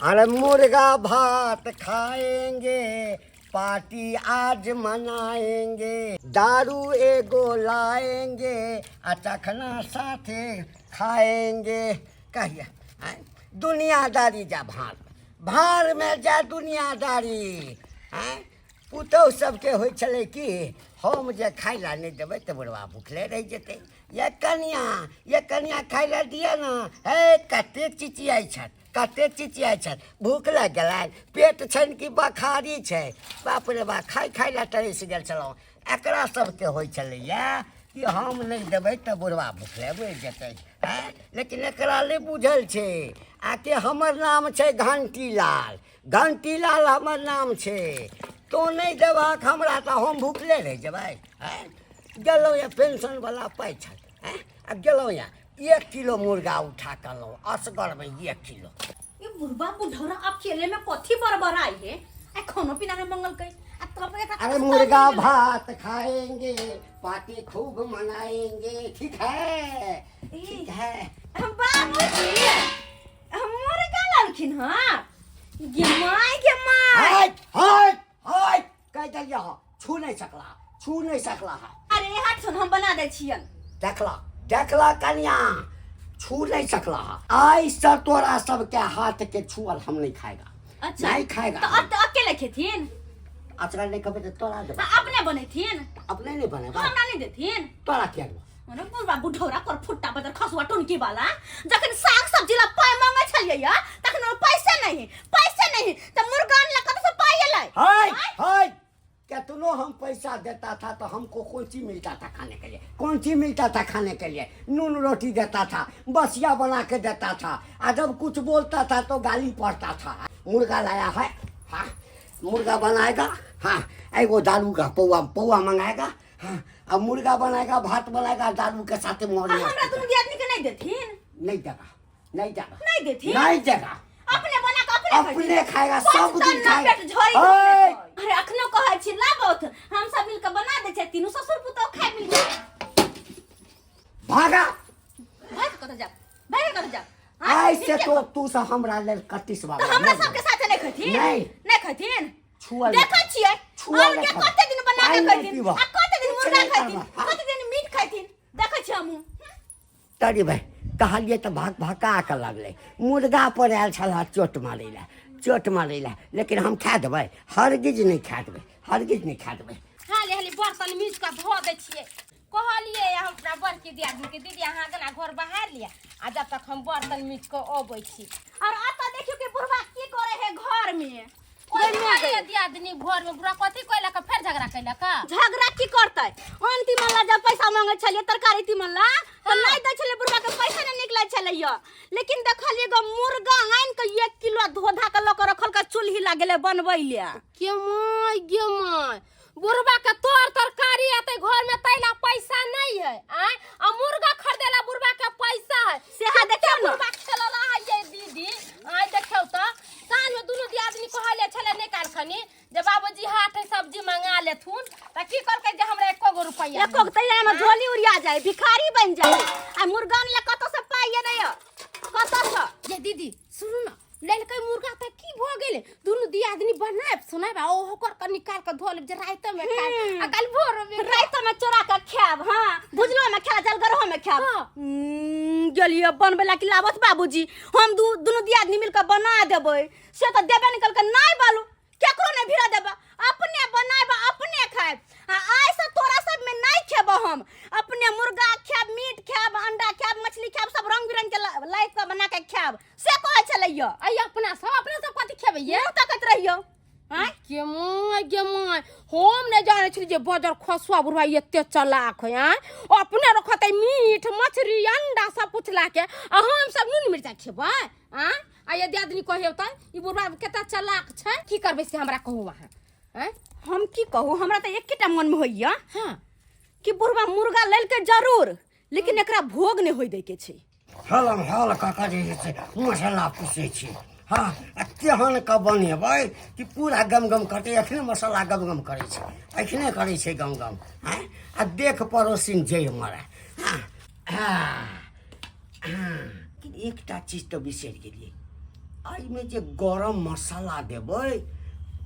अरे मुर्गा भात खाएंगे, पार्टी आज मनाएंगे, दारू एगो लाएंगे आ चखना साथे खाएंगे। कहिया आँय? दुनियादारी जा भाड़ भाड़ में जा दुनियादारी। आँय, पुतहु सबके होइ छलै कि हम जे खाइ लए नहि देबै तऽ बुढ़वा भुखले रहि जेतै। ये कनिया, ये कनिया, खाइ लए दिअ ने। हे, कतेक चिचियाइ छथि, कतेक चिचियाइ छथि। भूख लागि गेलनि, पेट छनि कि बखारी छै? बाप रे बाप, खाइ खाइ लए तरसि गेल छलहुँ। एकरा सबके होइ छलैए कि हम नहि देबै तऽ बुढ़वा भुखले मरि जेतै। आँय, लेकिन एकरा नहि बुझल छै आकि हमर नाम छै घंटीलाल, घंटीलाल हमर नाम छै। तोँ नहि देबहक हमरा तऽ हम भुखले रहि जेबै। आँय, गेलहुँ यऽ, पेंशनवला पाइ छल। आँय, आ गेलहुँ यऽ, 1 किलो मुर्गा उठा कऽ अनलहुँ असगरमे 1 किलो। ये बुढ़बा बुढ़ौरा अकेले में कथी बड़बड़ाई है? आ खानो पीना में मंगल कई आ तब एकरा अरे कुछ मुर्गा मिल गेलै। भात खाएंगे, पार्टी खूब मनाएंगे। ठीक है, ठीक है। हम बाबूजी, हम मुर्गा लालखिन। हाँ गे माय, गे my. हट हट हट, कह दिलियै हँ, छू नहीं सकला, छू नहीं सकला है। अरे हट सुन, हम बना दै छियन। देखला, देखला कन्या, छू नहीं सकला है। आइ से तोरा सबके हाथ के छुअल हम नहीं खाएगा। अच्छा। नहीं खाएगा। तो अब तो अकेले खेथिन? आजकल नहीं कभी तो तोरा देबा। आ, अपने बनेथिन? अपने नहीं बनेबा। हमरा नहीं देथिन? तोरा किया देबा? मने बुढ़वा बुढ़ौरा कर फुट्टा बदर खसुआ टुनकी वाला, जखन साग सब्जी ला पाय मांगे छलियै या तखन ओ पैसे नहीं, पैसे नहीं, त मुर्गा अनला कत से पाय एलै? हाय हाय, कितनो हम पैसा देता था तो हमको कौन चीज मिलता था खाने के लिए? कौन चीज मिलता था खाने के लिए? नून रोटी देता था, बसिया बना के देता था, आ जब कुछ बोलता था तो गाली पड़ता था। मुर्गा लाया है, हाँ, मुर्गा बनाएगा। हाँ, एगो दारू का पौआ पौआ मंगाएगा। हाँ, अब मुर्गा बनाएगा, भात बनाएगा, दारू के साथ मौज आ हमरा मस्ती। दुनू दियादनी के नहीं देथिन? नहीं देगा, नहीं देगा। नहीं देथिन? नहीं देगा। अपने बना के अपने अपने खैथिन। खाएगा, पाँच सब दिन टन ना खाएगा। पेट झोरी ओए! धोने। अरे अखनो कहै छी लाबौथ, हम सब मिलके बना दै छियै, तीनू ससुर पुतोह खाय मिल के। भागा। भाग कतऽ जाब, भाग कतऽ जाब? हाँ, आइ से ठीके। तो तू सब हमरा लेल कटिस तऽ बाबा हमरा सबके साथे नहीं खैथिन? नहीं। नहीं खैथिन? छुअल देखै छियै छुअल और के नहीं। कते दिन बना के पानि नहीं खैथिन पीबह। आ कते दिन कुछ मुर्गा नहीं खैथिन, करबह। कते दिन मीट खैथिन, देखै छियै हमहूँ। तरी भाइ कहलियै तऽ भक भका कऽ लगलै। मुर्गा पर आयल छल चोट मारै लए, चोट मारै लए, लेकिन हम खा देबै? हरगिज नहि खा देबै, हरगिज नहि खा देबै। हाली हाली बर्तन मीज कऽ धो दै छियै। कहलियै हम अपना बड़की दियादनी के, दीदी, अहाँ अगना घर बहार लिअ आ जब तक हम बर्तन मीज कऽ अबै छी। और अतऽ देखियौ कि बुढ़वा की करे है घर में। कोई नहीं दियादनी, घर में बुढ़ा कथी कैलक? फेर झगड़ा कैलक? झगड़ा की करतै? अन तीमन ला जब पैसा मांगे छलियै, तरकारी तीमन ला, तऽ नहि दै छलै। बुढ़वा के पैसा नहि निकलै छलैया, लेकिन देखलियै एगो मुर्गा आनि के 1 किलो धो धा के लऽ के रखल के चूल्ही लागेलै बनबै ले। गे my, गे my, बुढ़बा के तोर तरकारी आते घर में तैला पैसा नहीं है आय, आ मुर्गा खरीदेला बुढ़बा के पैसा है। सेहा देखियौ ने। बुढ़बा खेलला है ये दीदी। आय देखियौ त, साँझ में दुनू दियादनी कहले छले नहि काल्हि खनी जे बाबूजी हाट है सब्जी मंगा लेथुन, त की कहलकै जे हमरा एको गो रुपैआ। एको गो तैयार में झोली उड़िया जाए, भिखारी बन जाए, आ मुर्गा ले कतौ से पाइ नहीं कतौ से। ये दीदी, सुनू न, लेलकै मुर्गा तऽ की भऽ गेलै? दुनू दियादनी बनायब सुनायब आ ओकर के निकाल के धो लेब जे राति में खायब आ काल्हि भोर में। राति में चोरा के खायब? हाँ, भुजलो में खायब, जलगरहो में खायब। हाँ। गेलियै बनबै ला कि लाबत बाबूजी, हम दू दुनू दियादनी मिल के बना देबै, से तऽ देबे निकल के नहि बालू, केकरो नहि भिड़ा देबै, अपने बनायब, अपने खायब। आ आइ से तोरा सब में नहीं खेब हम। अपने मुर्गा खायब, मीट खायब, अंडा खायब, मछली खायब, सब रंग बिरंग के लाइफ के बना के खायब, से कहै छलैया। आई अपना सब कथी खेबै ये? मुँह तकैत रहियौ आँय। गे my, गे my, हम नहि जानै छली जे बजर खसुआ बुढ़वा एते चलाक है। आँय, अपने रखतै मीट मछली अंडा सब कुछ लाके आ हम सब नून मिरचाइ खेबै? आँय, आ यदि आदमी कहियौ तऽ ई बुढ़वा कते चलाक छै। की करबै से हमरा कहू अहाँ। आँय? हम की कहू, हमरा तऽ एकेटा मनमे होइया कि बुढ़वा मुर्गा लेलकै जरूर, लेकिन एकरा भोग नहि होइ दैके छै। हलम हल कऽ कऽ जे छै से मसाला पीसै छी। हँ, आ तेहन कऽ बनेबै कि पूरा गम गम करतै। एखने मसाला गम गम करै छै, एखने करै छै गम गम। आँय, आ देख पड़ोसिन जै मरे। हँ हँ, एकटा चीज तऽ बिसरि गेलियै। एहिमे जे गरम मसाला देबै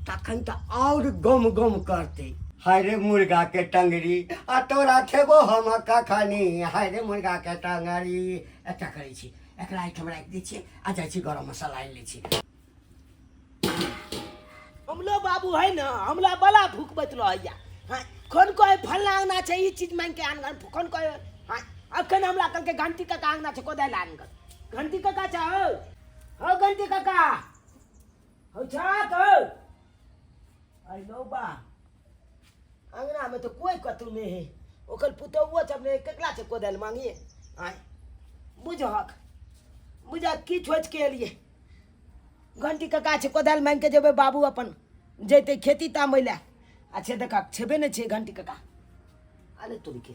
तखन तऽ आओर गम गम करतै। हाय रे मुर्गा के टंगरी, आ तोरा खेबो हम कखनी। हाय रे मुर्गा के टंगरी। एकटा करै छी, एकरा एहिठाम राखि दै छियै आ जाइ छी गरम मसाला आनि लै छी। हमलो बाबू है ना, हमला बला भूखबैत रहैया। हाँ, खन कहे फल्ला अंगना छै ई चीज मांगि के आन, खन कहे। हाँ, अखन हमरा कहलकै घंटी काका अंगना छै, कोदारि आन गल। घंटी काका छै हौ, हौ घंटी काका हौ छाक हौ। अरे लो बा, अंगना में तो कोई कतौ नहीं है, ओकर पुतहुओ सब नहीं, केकरा छै कोदारि मांगिए? आय बुझहक, बुझहक की सोच के एलिए। घंटी काका छै, कोदारि मांगि के जेबै, बाबू अपन जैतै खेती तामै लए। अच्छा देखा, छेबे नहि छै घंटी काका। अरे तुरके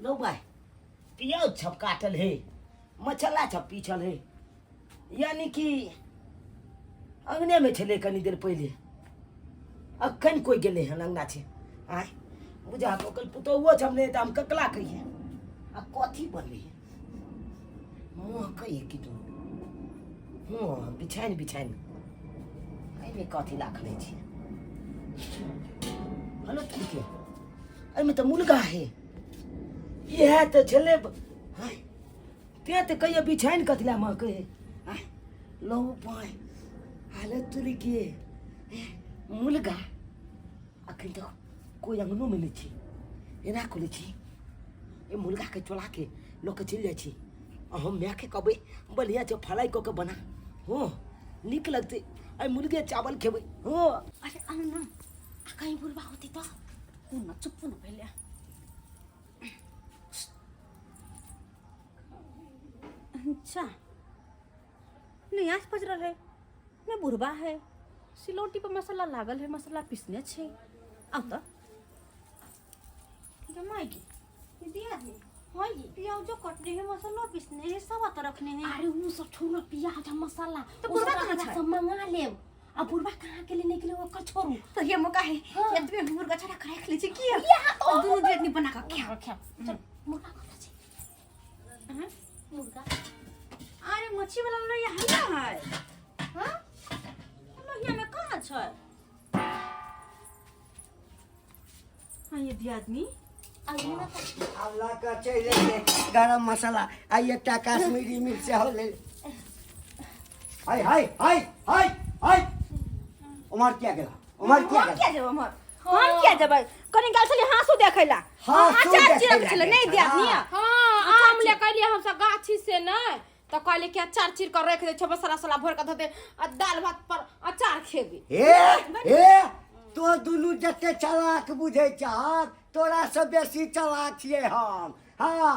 लो भाई, पियाज छप काटल है, मसाला छप पीछल है, यानी कि अंगने में छलै कनी देर पहिले, अखन कोइ गेलै हन अंगना छै। आँय बुझा, ओकर पुतोहुओ छप नहि तऽ हम ककला कहिए आ कथी बनबै? मुँह कहिए कि तू हँ बिछानि बिछानि एहिमे कथी राखने छी? हेलो तुमके, एहिमे तऽ मुर्गा है, इएह तऽ छलै। हँ, तें तऽ कहियो बिछानि कथी लए महकै है? आँय लहु पाय, हालत तुरी के मुर्गा अखन तक कोइ अंगनोमे नहि छै। एना करै छी, ए मुर्गाके चोरा के लऽ के चलि जाइ छी आ हम मायके कहबै बढ़िआँ छै फ्राइ कऽ के बना। हँ, नीक लगतै, आइ मुर्गे चावल खेबै। हँ, अरे आउ न, आ कहीं बुढ़बा होती तऽ कोना चुप्पो न भेलै। अच्छा नहीं आँच पजरल है ने बुढ़बा है, सिलौटी पर मसाला लागल है, मसाला पीसने छै। आउ तऽ माय गे, दिया दे। हाँ ये प्याजो कटने है, मसाला पीसने है, सब तो रखने है। अरे वो सब छोड़ो ना, प्याज आ मसाला तो वो बुढ़वा सब कहाँ अपना छै? सब मंगा लेब। आ बुढ़वा कहाँ के लेने के लिए, ओकर छोड़ू। तो ये मौका है। हाँ। एतबे मुर्गा छड़ा के राख ले छी की यहाँ तो दुनू आदमी बना के खाओ। खाओ, चल। मुर्गा कहाँ छै? हाँ? मुर्गा। अरे मच्छी वाला लोहिया है ना है। हाँ, लोहिया में कहाँ छै? हाँ ये भी आदमी आब लऽ कऽ चलि एलियै गरम मसाला आ एकटा कश्मीरी मिर्च सेहो ले। हाय हाय हाय हाय हाय, उमर किया गेला? उमर किया हम गेला? किया जेबै उम्हर? हम किया जेबै? कनी गेल छलियै हाँसू देखै ला। हाँसू अचार देखै चिरक ला छलै गेल नहि दिया छला। निया। हाँ, आम ले के एलियै हमसब गाछी से ने, तऽ कहलियै कि अचार चीर कऽ राखि दै छै, मसाला वसाला भरि कऽ धऽ दे आ दालि भात पर अचार खेबै। हे हे, तो दुनू जते चलाक बुझै छहक, तोरा से बेसी चलाक छियै हम। हाँ,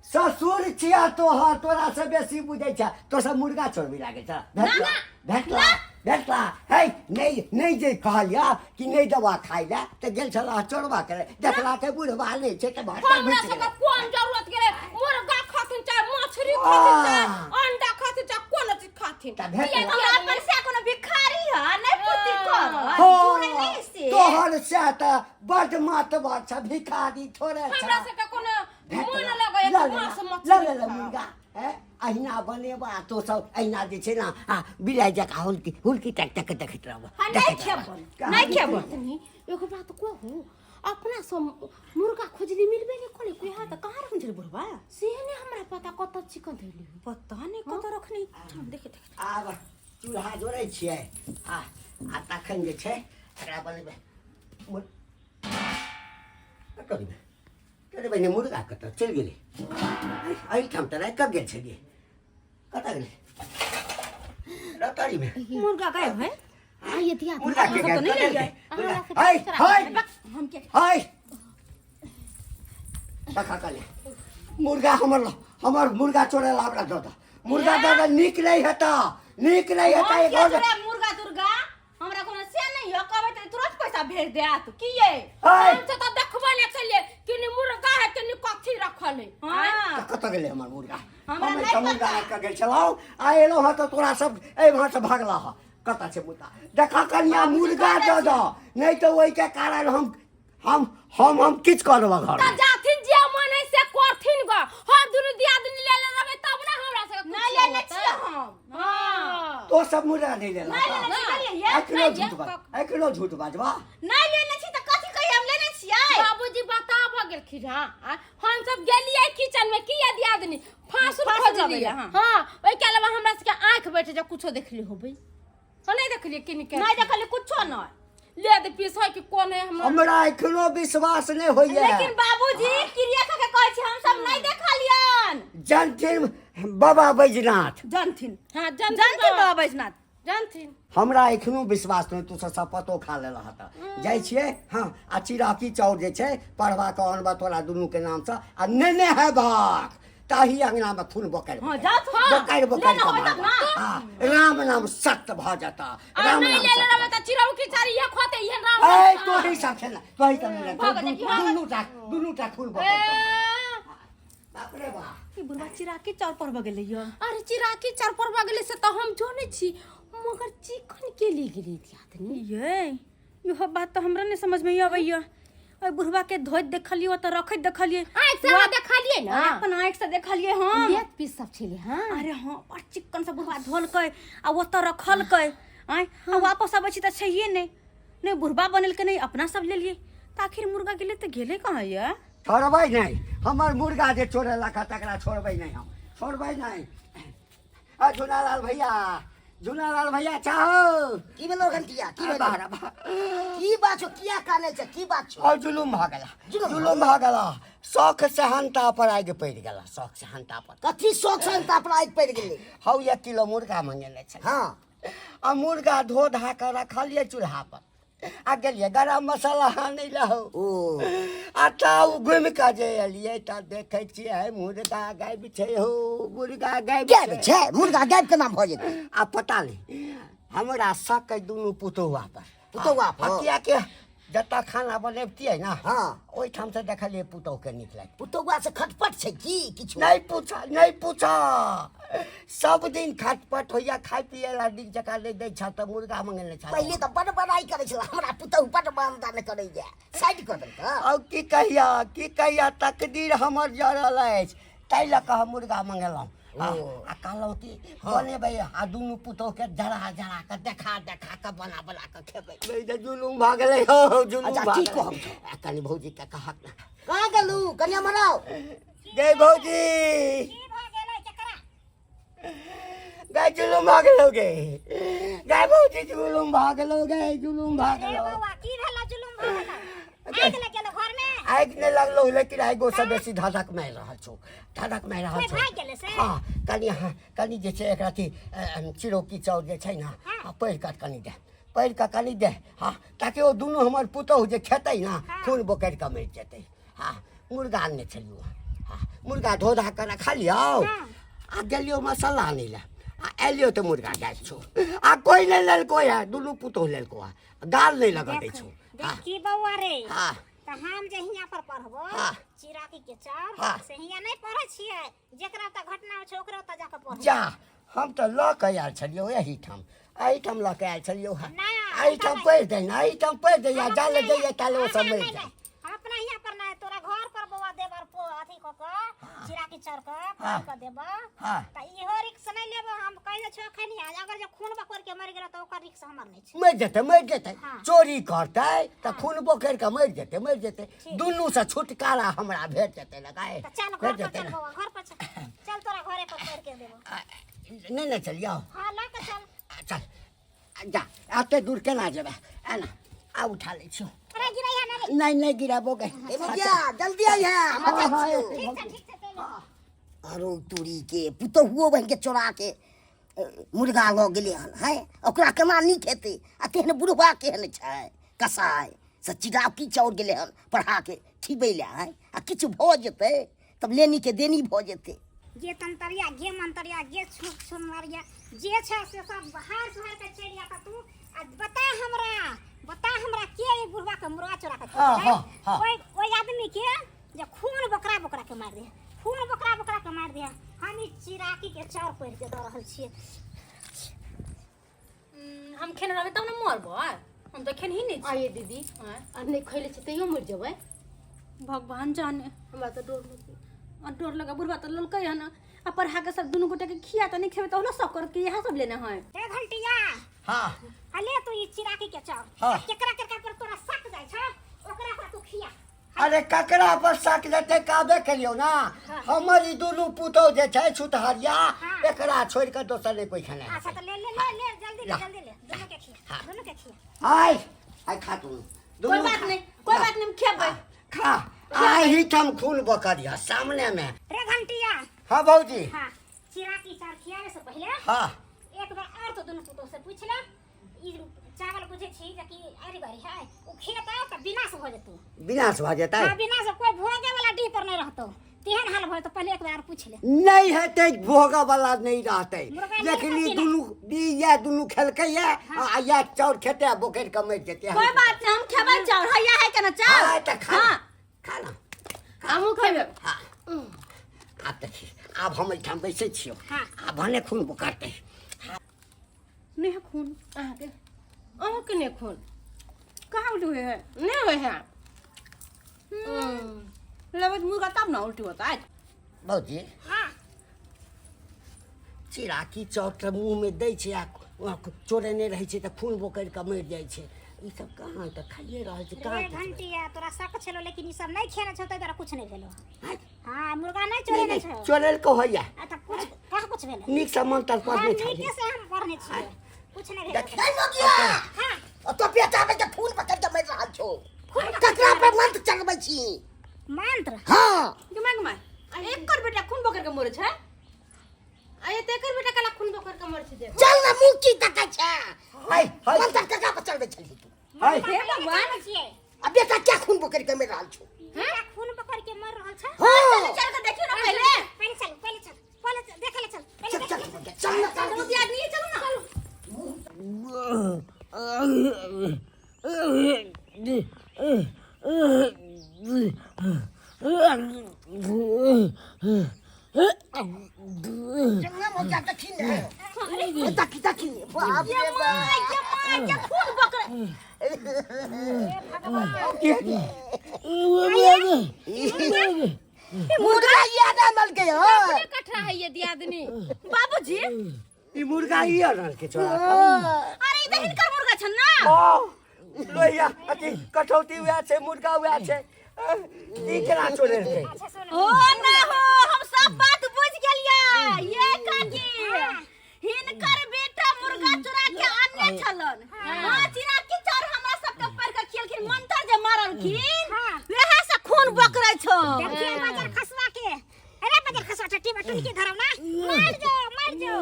ससुर छिया तोहर, तोरा से बेसी बुझै छ। तो सब मुर्गा चोरबी लागै छ। भेटला भेटला भेटला है नहि नहि, जे कहलिया कि नहि देबा खाइ लए तऽ गेल छला चोरबा करे, देखला के बुढ़बा नहि छै तऽ भात हमरा घुसि सबके गेलै। कोन जरूरत गेलै? मुर्गा खाथिन चाहे मछली खाथिन चाहे आह। अंडा खाथिन चाहे कोनो चीज खाथिन। तऽ भेटला। किया हमरा अपन से कोनो भिखारी है नहीं पूर्ति कर हो जुड़े नहीं से। तोहर से तऽ बड मातबर छ, भिखारी थोड़े छ। हमरा सबके कोनो भेटला। मन लगैया लऽ कि ले मांस ला, मछली लऽ ले ला खाउ। मुर्गा है अहिना बनेबा, तो सब अहिना जे छै ने आ बिलाइ जकाँ हुलकी हुलकी टक टक के देखैत रहब। हाँ, नहीं देखैत रहब। खेबन, नहीं खेबन। तनी एगो बात कहू, अपना सब मुर्गा खोजली मिलबे नहीं करे। कोई हाँ, तऽ कहाँ रखने छलै बुढ़बा? से ने हमरा पता, कतऽ चिकन धैली। पता नहीं कतऽ रखने। चल देखे देखे। आब चूल्हा जोड़ै छियै आ आ तखन जे छै एकरा बनेबै। कतऽ गेलै? अरे बहिनी, मुर्गा कतऽ चलि गेलै? एहिठाम तऽ राखि कऽ गेल छलियै, कतऽ गेलै? रतड़ीमे मुर्गा गायब है। आ ये दिया। मुर्गा के सब गायब तऽ नहि कऽ लेलियै। देलकै। हाय हाय हम के हाय, देखा कले मुर्गा हमर हमर मुर्गा चोरे ला। हमरा दऽ दऽ मुर्गा, दऽ दऽ। नीक नहि हेतऽ, नीक नहि हेतऽ। हम एक किया और चोरायब मुर्गा दुर्गा? हमरा कोनो से नहीं हो, कहबै तऽ तुरंत पैसा भेज देत की ये। हाय हम तऽ देखबे नहि केलियै कि नि मुर्गा है कि नि कथी रखल है। हाँ। तऽ कतऽ गेलै हमर मुर्गा? हमरा हम नहि एहिठाम मुर्गा पता। राखि कऽ गेल छलहुँ आ एलहुँ हँ तऽ तोरा सब एहिमे से भगला हँ। कतऽ छै मुर्गा? देखऽ कनिया, मुर्गा दऽ दऽ, नहि तऽ ओहिके कारण हम हम हम हम किछु कऽ देबऽ तऽ घरमे। जाथिन, जे मन है से करथिन ग। हम दुनू दियादनी ले ले रहबै तब ने हमरा सबके नहि कुछ लेने होतै। छियै हम। हां। तो सब मुर्गा नहीं लेला। नहीं लेने छी, लेलियै। एखनो झूठ बाज, एखनो झूठ बाजबा। नहीं लेने छी त कथी कहियै, हम लेने छियै। बाबूजी बताब गेलखिन। हाँ, हम सब गेलियै किचन में की यदि आदमी फांसुल फांसुल खोजलियै। लबैया, हाँ। हाँ, ओहि के अलावा हमरा सबके आँखि बैठ जा कुछो देखली होबै। हम नहीं देखलियै किन के। नहीं देखलियै कुछो नहीं। ले दे पीस है कि कोन है हमरा। हमरा एखनो विश्वास नहीं होइया। लेकिन बाबूजी क्रिया खा के कहै छी हम सब नहीं देखलियन। जानथिन बाबा बैजनाथ। जानथिन। हाँ, जानथिन। जानथिन बाबा बैजनाथ। जानथिन। हमरा एखनो विश्वास नहीं, तू सब शपथो खा लेलह तऽ जाइ छियै। हाँ, आ चिराकी चाउर जे छै पढ़वा के अनबा तोरा दुनू के नाम से आ नेने हेबाक ताही अंगना में खून बोकरि। हाँ, जा तू। हाँ। बोकरि बोकरि लेने के होबै तब मारबा। ना। हाँ, राम नाम सत्य भऽ जेता। आ राम नहीं नाम ले सत्य। लेबै तऽ चिरौकी चारी ये खोते ये राम। ए नाम। तोही सब छै ना, तोही सब नहि। भऽ गेलै, दुनू टा, दुनू टा खून बोकरि के मारबा। बाप रे बाप। ई बुढ़वा चिराकी चाउर पर गेलै यो। अरे चिराकी चाउर पर गेलै से तऽ हम जानै छी, मगर चिकन के लिए गेलै दियादनी? ये इहो बात तऽ हमरा नहीं समझ में अबैया। ओहि बुढ़वा के धोइत देखलियै, ओतऽ रखैत देखलियै। आँखि से अहाँ देखलियै ने? अपन आँखि से देखलियै हम। लेत पीस सब छलै। हाँ। अरे हाँ, बड़ चिक्कन से बुढ़वा धोलकै आ ओतऽ रखलकै। आँय, आ वापस अबै छी तऽ छैहे नहि। नहि बुढ़वा बनेलकै, नहि अपना सब लेलियै, तऽ आखिर मुर्गा गेलै तऽ गेलै कहाँ ये? छोड़बै नहि हमर मुर्गा। जे चोरेलक हँ तकरा छोड़बै नहि, हम छोड़बै नहि। आ झुनालाल भैया, झुनालाल भैया, चाहो। की भेलो घंटिया, की भेलो? बाहर बाहर। की बात छौ? किया कानै छै? की बात छौ? और जुलुम भऽ गेला। जुलुम? जुलुम भऽ गेला, शौख सेहनता पर आगि पड़ि गेला, शौख सेहनता पर। कथी शौक सेहनता पर आगि पड़ि गेलै? हौ, 1 किलो मुर्गा मंगेने छलै। आ मुर्गा धो धा कऽ रखलियै चूल्हा पर आ गेलियै गरम मसाला आनै लए हौ। ओ। आ तऽ घुमि कऽ जे एलियै तऽ देखै छियै मुर्गा गायब छै हौ, मुर्गा गायब। गायब छै? मुर्गा गायब केना भऽ जेतै? आ पता नहि, हमरा शक अइ दुनू पुतहुआ पर। पुतहुआ पर? आ कियाकि जतऽ खाना बनैबतियै ने, ओहिठाम से देखलियै पुतहुके निकलैत। पुतहुआ से खटपट छै की किछु? नहि पूछ, नहि पूछ। सब दिन खटपट होइया, खाय पियै ला नीक जकाँ नहि दै छह तऽ मुर्गा मंगेने छह। पहिले तऽ बड बड़ाई करै छल, हमरा पुतहु बड मानदान करैया, साइड कऽ देलक। आब की कहिया, की कहिया, तकदीर हमर जड़ल अछि, ताहि लऽ कऽ हम मुर्गा मंगेलहुँ आ ओ। आ कहलहुँ कि बनेबै आ दुनू पुतहुके जरा जरा कऽ, देखा देखा कऽ, बना बना कऽ खेबै। नहि तऽ जुलुम भऽ गेलै हौ, जुलुम अच्छा, भऽ की गेलै। कहब? आ कनि भौजीके कहक ने। कहाँ गेलू? कनिया मनाओ। जय भौजी। गाय, जुलुम भऽ गेलौ गे गाय, भौजी, जुलुम भऽ गेलौ गे, जुलुम भऽ गेलौ। की भेलो? जुलुम भऽ गेलो? आगि लग गेलो घर में? आगि नहि लगलो, लेकिन आगिओ से बेसी धधक मारि रहल छौ, धधक मारि रहल छौ। भागि गेलै से? हँ, कनि, हँ, कनि जे छै एकरा अथी चिरौकी चाउर जे छै ने, पढ़ि कऽ कनि दे, पढ़ि कऽ कनि दे। हँ, ताकि ओ दुनू हमर पुतोहु जे खेतै ने, खून बोकरि कऽ मरि जेतै। हँ, मुर्गा आनने छलियौ। हँ, मुर्गा धो धा कऽ रखलियौ आ गेलियौ मसाला आनै लए आ एलियौ तऽ मुर्गा गायब छौ आ कोइ नहि लेलको है, दुनू पुतोहु लेलको है, गाल नहि लगऽ दै छौ। हँ। देखी बौआ रे। तऽ हम जे हियाँ पर पढ़बो चिराकी के चाउर से हियाँ नहि पढ़ै छियै। जेकरा ओतऽ घटना होइ छै, ओकरा ओतऽ जाकऽ पढ़बै। जा, हम तऽ लऽ कऽ आयल छलियौ एहिठाम, एहिठाम लऽ कऽ आयल छलियौ हँ। नहि, एहिठाम पढ़ि दे ने, एहिठाम पढ़ि दे आ जाले जइए ताले ओ सब मरि जाए। हम अपना हियाँ पर नहि, तोरा घर पर बौआ देबर पो अथी कऽ कऽ चिराकी चाउर कऽ पढ़ि कऽ देबो। तऽ इहो रिक्स नहि लेबो। हम कहि दै छियौ एखन, अगर जे खून बकोर के मरि गेलो तऽ ओकर रिक्स हमर नहि छै। मरि जेतै, मरि जेतै। चोरी करतै तऽ खून बोकरि कऽ मरि जेतै, मरि जेतै। दुनूसँ छुटकारा हमरा भेट जेतै ने गाय? तऽ चल भेट घर पर। जेतै चल ने। बौआ, घर पर चल, चल, तोरा घरे पर पढ़ि के देबो। नहि ने चलियौ? हँ, लऽ कऽ चल। चल आ, जा, एते दूर केना जेबै? एना आ उठा लै छियौ। अरे गिरैया नहि रे। नहि, नहि गिराबो गे। ए भैया, जल्दी आई है, हम हाँ, जाइ हाँ, छियौ। ठीक छै, ठीक छै, चलि। अरो तोरी के, पुतहुओ बहिन के चोरा के मुर्गा लऽ गेलै हन है, ओकरा केना नीक हेतै? आ तेहन बुढ़वा केहन छै कसाय से चिराकी चाउर गेलै हन पढ़ा के खिबै लए है, आ किछु भऽ जेतै तब लेनी के देनी भऽ जेतै। गे तंतरिया, गे मंतरिया, गे छुनरिया, जे छै से सब हार सुहार के चलि जा तू आ बता हमरा, बता हमरा, के ई बुढ़वा के मुर्गा चोरा के हाँ, हाँ, हाँ। ओहि ओहि आदमी के जे खून बकरा बकरा के मारि दे, खून बकरा बकरा के मारि दे। हम ई चिराकी के चाउर पढ़ि के दऽ रहल छियै। हम खेने रहबै तब ने मरबै, हम तऽ खेनही नहि छी। आइए दीदी। आँय? आ नहि खैले छी तैयो मरि जेबै? भगवान जाने। हमरा तऽ डर लगै। आ डर लगा, बुढ़बा तऽ ललकै हन। आ पढ़ा के सब दुनू गोटे के खिया त नहीं खेबै त ओहो सब कर के इएह सब लेने है। ए घंटिया। हाँ। अले तू ई चिराकी के चाउर। हाँ। केकरा केकरा पर तोरा सक जाइ छ ओकरा पर तू खिया। अरे ककरा पर शक जेतै काबे केलियौ ना। हमर ई दुनू पुतहु जे छै छुतहरिया। हाँ। एकरा छोड़ि कऽ दोसर नहि कोइ खेनाइ। अच्छा त ले ले ले ले जल्दी ले। ला। जल्दी ले दुनू के खिया। हाँ। दुनू के खिया। आय आय खा तू। कोई बात नहीं, कोई बात नहीं, हम खेबै। खा आही ठाम खून बकरिया सामने में। रे घंटिया। हाँ भौजी। हाँ चिराकी चाउर खियावे से पहले। हाँ। एक बार और तो दुनू पुतोह से पूछ ले ई चावल बुझे छी जे कि अरे गरी है उ खेतौ त विनाश भ जेतौ। विनाश भ जेतै। हाँ विनाश कोई भोगे वाला डीह पर नहीं रहतौ तेहन हाल भ जेतौ। पहले एक बार पूछ ले। नहीं हेतै भोगे वाला नहीं रहतै। मुर्गा नहीं लेकिन ई खाती दुनू ई इएह दुनू खेलकै ये आ इएह चाउर खेतै आ बोकरि के मरि जेतै। कोई बात नहीं, हम खेबै चाउर। हैया है के ना चाउर। हाँ, तऽ खा। हाँ। खा ना। हमहूँ खेबै। हाँ। आब देखी आब हम एहिठाम बैसै छियौ। हाँ। आब भने खून बोकरतै। नहीं है खून। अहाँके अहूँके नहि खून। कहाँ उल्टी हुए है? नहीं हुए है। लेबै मुर्गा तब ना उल्टी होता है। भौजी। हाँ। चिराकी चाउर तऽ मुँहमे दै छै आ चोरेने रहै छै तऽ खून बोकरि कऽ मरि जाइ छै। ई सब कहाँ तऽ खाइए रहल छै कहाँ रे घंटिया तोरा शक छलो लेकिन ई सब नहीं खेने छौ तै तोरा कुछ नहीं भेलो। हाँ मुर्गा नहीं चोरेने छौ। चोरेल को होइया। आ त कुछ कहाँ कुछ भेलो। नीक से मंत्र पढ़ने हाँ, छलियै। नीके से हम पढ़ने छियै कुछ नहीं भेलो। देख। ए मोगिया। हाँ। ओ तो बेटा बेटा खून पकड़ के मरि रहल छौ। ककरा पर मंत्र चलबै छी? मंत्र? हाँ। गमाय गमाय एकर बेटा खून बोकर के मरे छै। आ ये तेकर बेटा कला खून बोकर के मरे छै देख। चल ना मुँह की तकै छै। हाय हाय। मंत्र ककरा पर चलबै छली तू? हाय। हे भगवान। आ बेटा क्या खून बोकर के मरि रहल छौ? बेटा खून पकड़ के मर रहल छै। हाँ। चल के देखियो ना पहले। पहले चल पहले चल पहले चल देखे ले चल पहले चल देखे चल ले। चल ना चल। चलो दियादनी चलो ना। चल ना मोगिया देखी ने। देखी देखी बाप रे ये बाप। माय ये माय ये खून बकर। मुर्गा याद आनल के हो। कठरा है ये दियादनी। बाबूजी ई मुर्गा ई आनल के चोरा। अरे ई त हिनकर मुर्गा छन ना। ओ लोहिया अथी कटौती उएह छै मुर्गा उएह छै। ई केना चोरेलकै? अच्छा सुन। ओ ना हो हम सब बात बुझ गेलियै। ये काकी हिनकर बेटा मुर्गा चुरा के आनने छलन। हाँ चिराकी चाउर हमरा सबके पढ़ के खियलखिन मंत्र जे मारलखिन। हाँ। वएह से खून बकरै छौ। देखिए बाजार खसवा के। अरे बाजार खसवा चट्टी बटुल के धरौ ना। मर जो मर जो।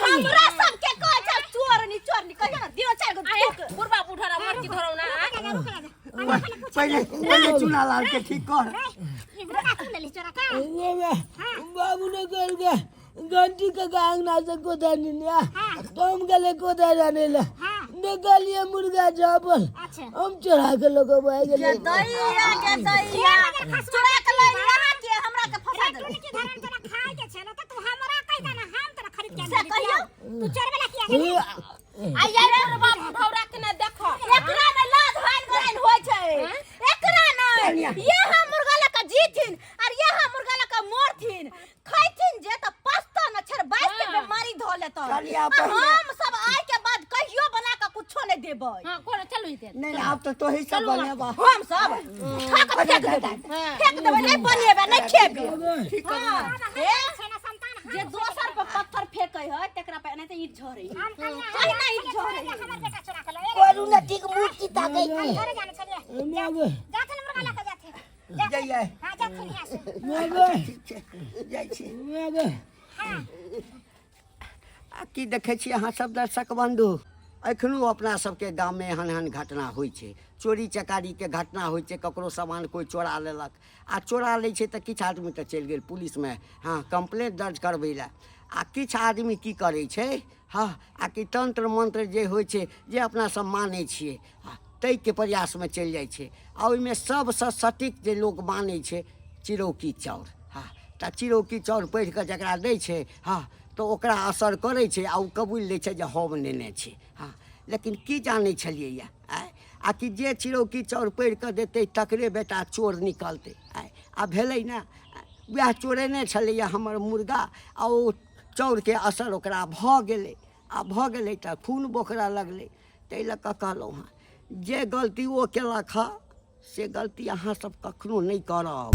हमरा सबके कहै छै चोरनी चोरनी कहियो ना दियो चारि गो आये थूक। बुढ़बा बुढ़ा मर की धरौ ना। पहिले पहिले चूना लाल के ठीक कर। ई मुर्गा तू लेली चोरा का? बाबू ने कह के घंटी के अंगना से कोदानी ने तो हम गले कोदा जाने ला। हाँ। निकालिए मुर्गा चावल। अच्छा। हम चोरा के लोग आए के गेले। दैया के दैया चोरा के लई यहाँ के हमरा के फंसा रे देलक। टुनकी धरन तोरा खाय के छै ना त तू हमरा कहि दे ना हम तोरा खरीद के से आनि कहियौ। तू चोरबे ला किया गेली? आ ये बुढ़बा बुढ़ौरा के ना देख। एकरा ने लाज भान गोराइन होय छै। एकरा नै यहाँ मुर्गा लऽ के जीथिन और यहाँ मुर्गा लऽ के मरथिन खैथिन जे त पस्ता न छर 22 के बीमारी धऽ लेतौ। चलिए, आ पहिले- हम सब आइ के बाद कहियो बना के कुछो नहीं देबै। हां कोन चलू इधर। नहीं आब तो तोही सब बनेबा। हम सब खा के फेंक देबै फेंक देबै नहीं बनेबै नहीं खेबै। हां हे छै ना संतान हम जे दोसर पर पत्थर फेंकै है तकरा पर एनाहिते ईंट झरै है। हम कहिया कहिना ईंट झरै है। हमर बेटा चोरा के लए करू ना ठीक मुँह की ताकै। हम घरे जाने छलिए। जाथिन मुर्गा लऽ के जाथिन। जइयै। हां जाथिन यहाँ से। ठीक छै जाइ छी। हां। आ की देखै छी अहाँ सब दर्शक बंधु एखनो अपना सबके गाममे एहन एहन घटना होइ छै। चोरी चकारीके घटना होइ छै। ककरो सामान कोइ चोरा लेलक आ चोरा लै छै तऽ किछु आदमी तऽ चलि गेल पुलिसमे हँ कम्प्लेंट दर्ज करबै लए आ किछु आदमी की करै छै हँ आ कि तंत्र मंत्र जे होइ छै जे अपना सब मानै छियै ताहिके प्रयासमे चलि जाइ छै। आ ओहिमे सबसँ सटीक जे लोक मानै छै चिरौकी चाउर। हँ तऽ चिरौकी चाउर पढ़ि कऽ जकरा दै छै हँ तऽ ओकरा असर करै छै आ ओ कबूलि लै छै जे हम नेने छी। हँ लेकिन की जानै छलियै यऽ आँय आ कि जे चिरौकी चाउर पढ़ि कऽ देतै तकरे बेटा चोर निकलतै। आँय आ भेलै ने। वएह चोरेने छलैए हमर मुर्गा आ ओ चाउरके असर ओकरा भऽ गेलै आ भऽ गेलै तऽ खून बोकरऽ लगलै। ताहि लऽ कऽ कहलहुँ हँ जे गलती ओ केलक हँ से गलती अहाँ सब कखनो नहि करब।